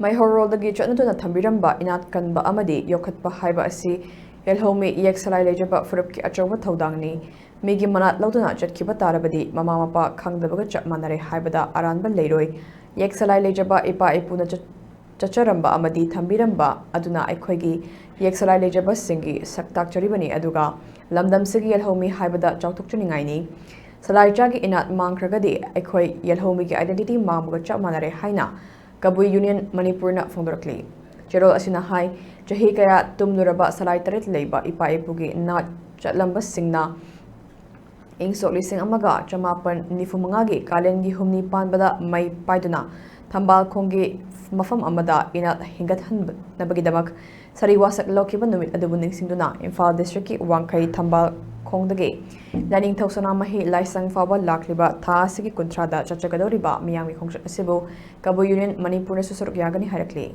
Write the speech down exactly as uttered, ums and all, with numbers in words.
ꯃꯩꯍꯧꯔꯣꯜꯗꯒꯤ ꯆꯠꯅꯗꯨꯅ ꯊꯝꯕꯤꯔꯝꯕ ꯏꯅꯥꯠ ꯀꯟꯕ ꯑꯃꯗꯤ ꯌꯣꯛꯈꯠꯄ ꯍꯥꯏꯕ ꯑꯁꯤ ꯌꯦꯜꯍꯧꯃꯤ ꯏꯌꯦꯛ ꯁꯂꯥꯏ ꯂꯩꯖꯕ ꯐꯨꯔꯨꯞꯀꯤ ꯑꯆꯧꯕ ꯊꯧꯗꯥꯡꯅꯤ꯫ ꯃꯤꯒꯤ ꯃꯅꯥꯠ ꯂꯧꯗꯨꯅ ꯆꯠꯈꯤꯕ ꯇꯥꯔꯕꯗꯤ ꯃꯃꯥ ꯃꯄꯥ ꯈꯪꯗꯕꯒ ꯆꯞ ꯃꯥꯟꯅꯔꯦ ꯍꯥꯏꯕꯗ ꯑꯔꯥꯟꯕ ꯂꯩꯔꯣꯏ꯫ ꯏꯌꯦꯛ ꯁꯂꯥꯏ ꯂꯩꯖꯕ ꯏꯄꯥ ꯏꯄꯨꯅ ꯆꯠ-, ꯆꯠꯆꯔꯝꯕ ꯑꯃꯗꯤ ꯊꯝꯕꯤꯔꯝꯕ ꯑꯗꯨꯅ ꯑꯩꯈꯣꯏꯒꯤ ꯏꯌꯦꯛ ꯁꯂꯥꯏ ꯂꯩꯖꯕꯁꯤꯡꯒꯤ ꯁꯛ ꯇꯥꯛꯆꯔꯤꯕꯅꯤ, ꯑꯗꯨꯒ ꯂꯝꯗꯝꯁꯤꯒꯤ ꯌꯦꯜꯍꯧꯃꯤ ꯍꯥꯏꯕꯗ ꯆꯥꯎꯊꯣꯛꯆꯅꯤꯡꯉꯥꯏꯅꯤ꯫ ꯁꯂꯥꯏ ꯆꯥꯒꯤ ꯏꯅꯥꯠ ꯃꯥꯡꯈ꯭ꯔꯒꯗꯤ ꯑꯩꯈꯣꯏ ꯌꯦꯜꯍꯧꯃꯤꯒꯤ identity ꯃꯥꯡꯕꯒ ꯆꯞ ꯃꯥꯟꯅꯔꯦ ꯍꯥꯏꯅ ꯀꯕꯨꯏ ꯌꯨꯅꯤꯌꯟ ꯃꯅꯤꯄꯨꯔꯅ ꯐꯣꯡꯗꯣꯔꯛꯂꯤ꯫ ꯆꯦꯔꯣꯜ ꯑꯁꯤꯅ ꯍꯥꯏ, ꯆꯍꯤ ꯀꯌꯥ ꯇꯨꯝꯂꯨꯔꯕ ꯁꯂꯥꯏ ꯇꯔꯦꯠ ꯂꯩꯕ ꯏꯄꯥ ꯏꯄꯨꯒꯤ ꯅꯥꯠ ꯆꯠꯂꯝꯕꯁꯤꯡꯅ ꯏꯪ ꯁꯣꯛ ꯂꯤꯁꯤꯡ ꯑꯃꯒ ꯆꯃꯥꯄꯟ ꯅꯤꯐꯨ ꯃꯉꯥꯒꯤ ꯀꯥꯂꯦꯟꯒꯤ ꯍꯨꯝꯅꯤ ꯄꯥꯟꯕꯗ ꯃꯩ ꯄꯥꯏꯗꯨꯅ ꯊꯝꯕꯥꯜ ꯈꯣꯡꯒꯤ ꯃꯐꯝ ꯑꯃꯗ ꯏꯅꯥꯠ ꯍꯤꯡꯒꯠꯍꯟꯅꯕꯒꯤꯗꯃꯛ ꯁꯥꯔꯤ ꯋꯥꯁꯛ ꯂꯧꯈꯤꯕ ꯅꯨꯃꯤꯠ ꯑꯗꯨꯕꯨ ꯅꯤꯡꯁꯤꯡꯗꯨꯅ ꯏꯝꯐꯥꯜ ꯗꯤꯁꯇ꯭ꯔꯤꯛꯀꯤ ꯋꯥꯡꯈꯩ ꯊꯝꯕꯥꯜ ꯈꯣꯡꯗꯒꯤ ꯂꯥꯏꯅꯤꯡꯊꯧ ꯁꯅꯥꯃꯍꯤ ꯂꯥꯏꯁꯪ ꯐꯥꯎꯕ ꯂꯥꯛꯂꯤꯕ ꯊꯥ ꯑꯁꯤꯒꯤ ꯀꯨꯟꯊ꯭ꯔꯥꯗ ꯆꯠꯆꯒꯗꯧꯔꯤꯕ ꯃꯤꯌꯥꯝꯒꯤ ꯈꯣꯡꯆꯠ ꯑꯁꯤꯕꯨ ꯀꯕꯨꯏ ꯌꯨꯅꯤꯌꯟ ꯃꯅꯤꯄꯨꯔꯅꯁꯨ ꯁꯔꯨꯛ ꯌꯥꯒꯅꯤ ꯍꯥꯏꯔꯛꯂꯤ꯫